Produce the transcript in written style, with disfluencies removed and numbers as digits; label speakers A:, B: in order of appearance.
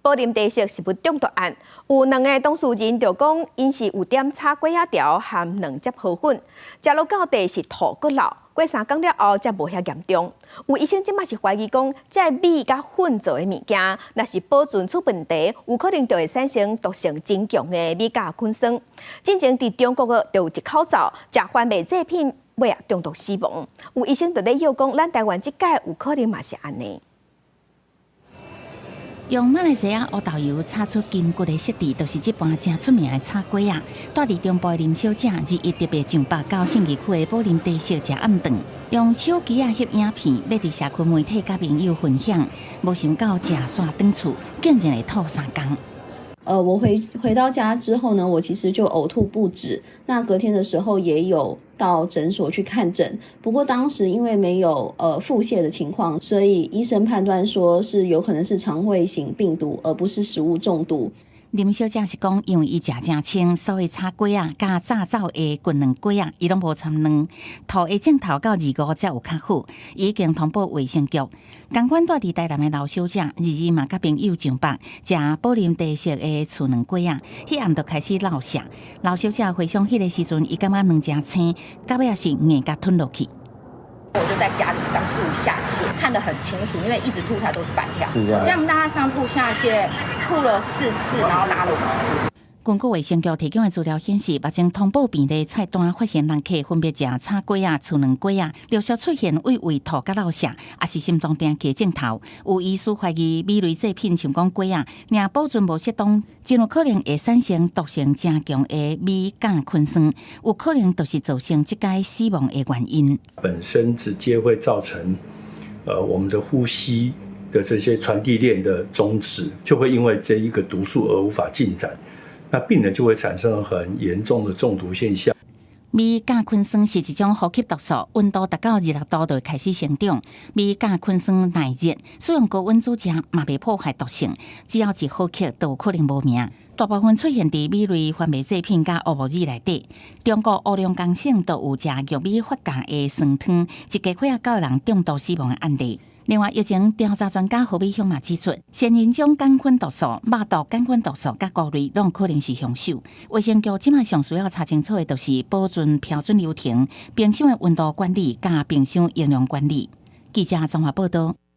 A: 寶林茶色食物中毒案，有兩个當事人就講，𪜶是有點炒粿仔條含兩汁河粉，食落到底是吐閣漏，過3工了後才無遐嚴重。有醫生這馬是懷疑講，這米佮粉做的物件，若是保存出問題，有可能就會產生毒性真強的米甲菌酸。進前佇中國的就有一口罩食番麥製品，尾仔中毒死亡。有醫生就咧臆講，咱台灣這擺有可能嘛是按呢。
B: 用馬來西亞烏豆油炒出金骨的質地，就是這盤誠出名的炒粿仔。蹛佇中部的林小姐，21特別上北到信義區的寶林茶色食暗頓，用手機仔翕影片，欲佇社區媒體佮朋友分享，無想到食煞轉厝，竟然會吐3工。
C: 我回到家之後呢，我其實就嘔吐不止。那隔天的時候也有到診所去看診，不過當時因為沒有腹瀉的情況，所以醫生判斷說是有可能是腸胃型病毒，而不是食物中毒。
B: 林小姐是講，因為伊食誠清，所以炒粿仔佮炸走的軍卵粿仔，伊攏無摻卵。吐的症頭到25才有較好，已經通報衛生局。仝款蹛佇台南的劉小姐，22嘛佮朋友上北食寶林茶色的薔卵粿仔，彼暗就開始落瀉。劉小姐回想彼个時陣，伊感覺卵誠青，到尾仔是硬共吞落去。
D: 我就在家裡上吐下瀉，看得很清楚，因為一直吐出來都是半條。這樣大家上吐下瀉，吐了四次，然後拉了五次。
B: 根據衛生局提供的資料顯示，目前通報病例菜單發現人客分別食炒粿仔、薔卵粿仔，陸續出現胃胃吐佮落瀉，抑是心臟定起症頭。有醫師懷疑米類製品，像講粿仔，若保存無適當，真有可能會產生毒性誠強的米甲菌酸，有可能就是造成這擺死亡的原因。
E: 本身直接會造成，我們的呼吸的這些傳遞鏈的終止，就會因為這一個毒素而無法進展。那病人就會產生很嚴重的中毒現象。
B: 米甲菌酸是一種呼吸毒素，溫度達到26度就會開始生長。米甲菌酸耐熱，使用高溫煮食嘛袂破壞毒性，只要一呼吸都有可能無命。大部分出現佇米類番麥製品佮烏木耳內底。中國烏龍江省就有食玉米發酵的酸湯，一家歲仔九个人中毒死亡的案例。另外，疫情調查專家何美鄉嘛指出，仙人掌桿菌毒素、肉毒桿菌毒素佮菇類攏可能是兇手。衛生局這馬上需要查清楚的，就是保存標準流程、冰箱的溫度管理佮冰箱營養管理。記者綜合報道。